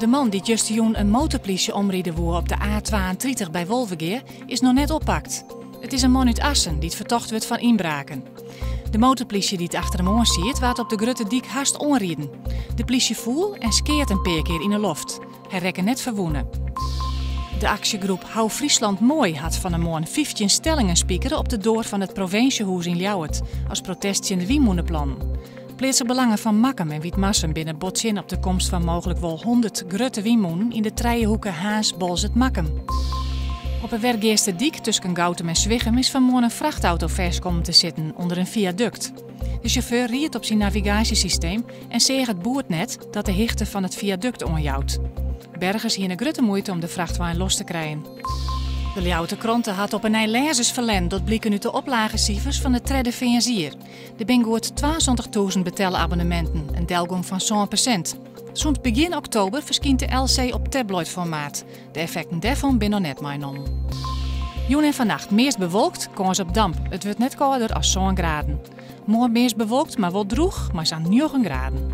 De man dy't justerjûn in motorplysje omride woe op de A32 by Wolvegea is noch net oppakt. It is in man út Assen dy't fertocht wurdt fan ynbraken. De motorplysje dy't achter him oan siet waard op de grutte dyk hast oanriden. De plysje foel en skeat in pear kear yn 'e loft. Hy rekke net ferwûne. De aksjegroep Hou Friesland Mooi hat fan 'e moarn 15 stellingen spikere op de doar fan it provinsjehûs yn Ljouwert as protest tsjin de wynmûneplannen. Pleatslike belangen fan Makkum en Wytmarsum binne bot tsjin op de komst fan mooglik wol 100 grutte wynmûnen yn de trijehoeke Harns-Boalsert-Makkum. Op 'e Wergeasterdyk tusken Goutum en Swichum is fan 'e moarn in frachtauto fêst kommen te sitten ûnder in fiadukt. De sjauffeur ried op syn navigaasjesysteem en seach it boerd net dat de hichte fan it fiadukt oanjout. Bergers hiene grutte muoite om de frachtwein los te krijen. De Ljouwerter Krante hat op 'e nij lêzers ferlern, docht bliken út de oplagesifers fan it tredde fearnsjier. Der binne goed 72.000 betelle abonneminten, in delgong fan 7%. Sûnt begjin oktober ferskynt de LC op tabloidformaat. De effekten dêrfan binne noch net meinommen. Jûn en fannacht meast bewolkt, kâns op damp. It wurdt net kâlder as 7 graden. Moarn meast bewolkt, mar wol drûch, mei sa'n 9 graden.